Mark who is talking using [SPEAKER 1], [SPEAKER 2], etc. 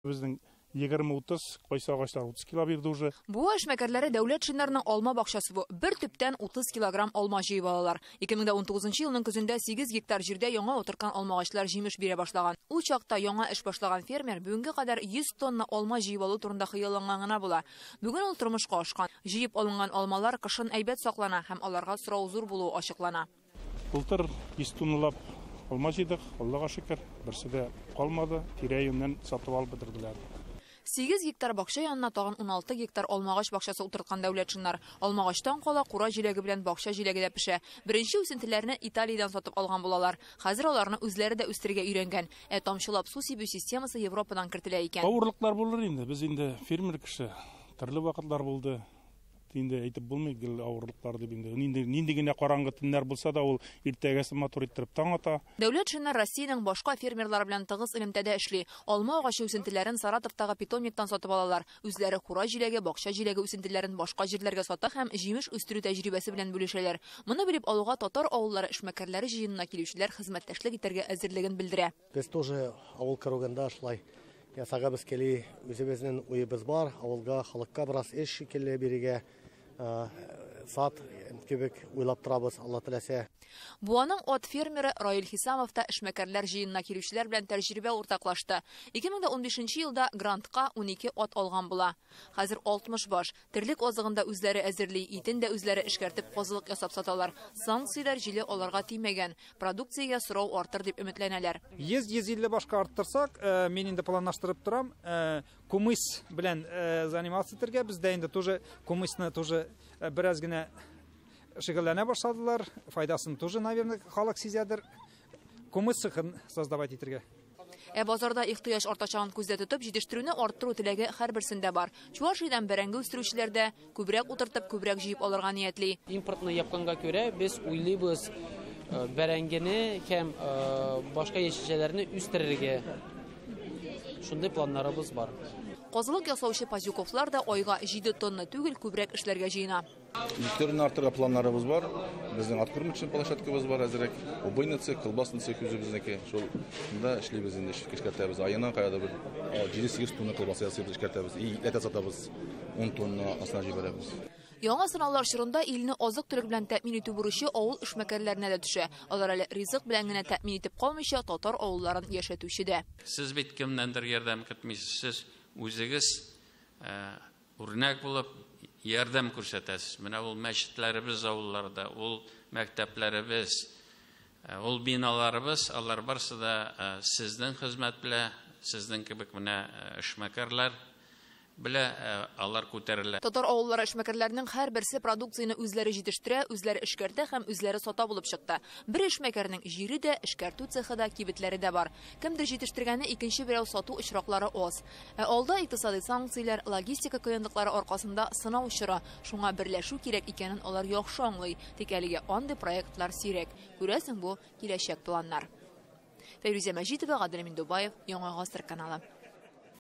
[SPEAKER 1] Безнең 20-30, кайсы агачлар 30 кило бирде уже.
[SPEAKER 2] Буа эшмәкәрләре Дәүләтшиннарның алма бакчасы бу. Бер төптән 30 килограмм алма җыеп алалар. 2019 елның көзендә 8 гектар җирдә яңа утырткан алмагачлар җимеш бирә башлаган. Ул чакта яңа эш башлаган фермер бүгенге кадәр 100 тонна алма җыеп алу турында хыялланган гына була. Бүген ул тормышка ашкан. Җыеп алынган алмалар кышын әйбәт саклана һәм аларга сорау зур булуы ачыклана.
[SPEAKER 1] Былтыр 100 тонналап алма җыйдык, Аллага шөкер, берсе дә калмады, тирә-юньнән сатып алып бетерделәр.
[SPEAKER 2] 8 гектар бакча янына тагын 16 гектар алмагач бакчасы утырткан Дәүләтшиннар. Алмагачтан кала кура җиләге белән бакча җиләге дә пешә. Беренче үсентеләрне Италиядән сатып алган булалар. Хәзер аларны үзләре дә үстерергә өйрәнгән. Ә тамчылап су сибү системасы Европадан кертелә икән.
[SPEAKER 1] Авырлыклар булыр инде. Без инде фермер кеше. Төрле вакытлар булды. Инде әйтеп булмый гел авырлыклар дип инде. Нинди нинди генә караңгы төннәр булса да, ул иртәгәсе матур иттереп таң ата.
[SPEAKER 2] Дәүләтшиннар Россиянең башка фермерлары белән тыгыз элемтәдә эшли. Алма агачы үсентеләрен Саратовтагы питомниктан сатып алалар. Үзләре кура җиләге, бакча җиләге үсентеләрен башка җирләргә сата һәм җимеш үстерү тәҗрибәсе белән бүлешәләр. Моны белеп алуга татар авыллары эшмәкәрләре җыенына килүчеләр хезмәттәшлек итәргә әзерлеген белдерә.
[SPEAKER 3] Без тоже авыл кругында шулай ясагыбыз кили, үзебезнең уебыз бар, авылга, халыкка бераз эш шикелле бирергә сат кебек уйлап торабыз, Алла теләсә.
[SPEAKER 2] Буаның ат фермеры Раил Хисамов та эшмәкәрләр җыенына килүчеләр белән тәҗрибә уртаклашты. 2015 елда грантка 12 ат алган була. Хәзер 60 баш. Терлек азыгын да үзләре әзерли, итен дә үзләре эшкәртеп, казылык ясап саталар. Санкцияләр җиле аларга тимәгән. Продукциягә сорау артыр дип өметләнәләр.
[SPEAKER 4] 100-150 башка арттырсак, мин инде планлаштырып торам, кумыс белән заниматься итәргә. Бездә инде тоже кумысны тоже бераз генә шөгыльләнә башладылар. Файдасын тоже, наверное, халык сизәдер. Кумыс цехын создавать итәргә.
[SPEAKER 2] Ә базарда ихтыяҗ артачагын күздә тотып, җитештерүне арттыру теләге һәрберсендә бар. Чувашиядән бәрәңге үстерүчеләр дә күбрәк утыртып, күбрәк җыеп алырга ниятли.
[SPEAKER 5] Импортны япканга күрә без уйлыйбыз бәрәңгене һәм башка яшелчәләрне үстерергә. Шундый планнарыбыз бар.
[SPEAKER 2] Казылык ясаучы Пазюковлар да айга 7 тонна түгел, күбрәк эшләргә җыена.
[SPEAKER 6] Җитештерүне арттырырга планнарыбыз бар. Безнең откормочный площадкабыз бар әзерәк. Убойный цех, колбасный цех үзебезнеке. Шул шунда эшлибез инде, эшкәртәбез. Аена кая бер 7-8 тонна колбаса ясыйбыз, эшкәртәбез. И ит сатабыз. 10 тонна асына җибәрәбез.
[SPEAKER 2] Яңа сынаулар чорында илне азык-төлек белән тәэмин итү бурычы авыл эшмәкәрләренә дә төшә. Алар әле ризык белән генә тәэмин итеп калмыйча, татар авылларын яшәтүче дә.
[SPEAKER 7] Сез бит кемнәндер ярдәм көтмисез, сез үзегез үрнәк булып ярдәм күрсәтәсез. Менә ул мәчетләребез авылларда, ул мәктәпләребез, ул биналарыбыз, алар барсы да сезнең хезмәт белән, сезнең кебек менә эшмәкәрләр белә алар күтәрелә.
[SPEAKER 2] Татар авыллары эшмәкәрләренең һәрберсе продукцияне үзләре җитештерә, үзләре эшкәртә һәм үзләре сата булып чыкты. Бер эшмәкәрнең җире дә, эшкәртү цехы да, кибетләре дә бар. Кемдер җитештергәне икенче берәү сату очраклары аз. Ә алда икътисади санкцияләр, логистика кыенлыклары аркасында сынау чоры. Шуңа берләшү кирәк икәнен алар яхшы аңлый. Тик әлегә андый проектлар сирәк. Күрәсең, бу киләчәк планнар. Фәйрүзә Мәҗитова, Гадел Миндубаев, Яңа Гасыр каналы.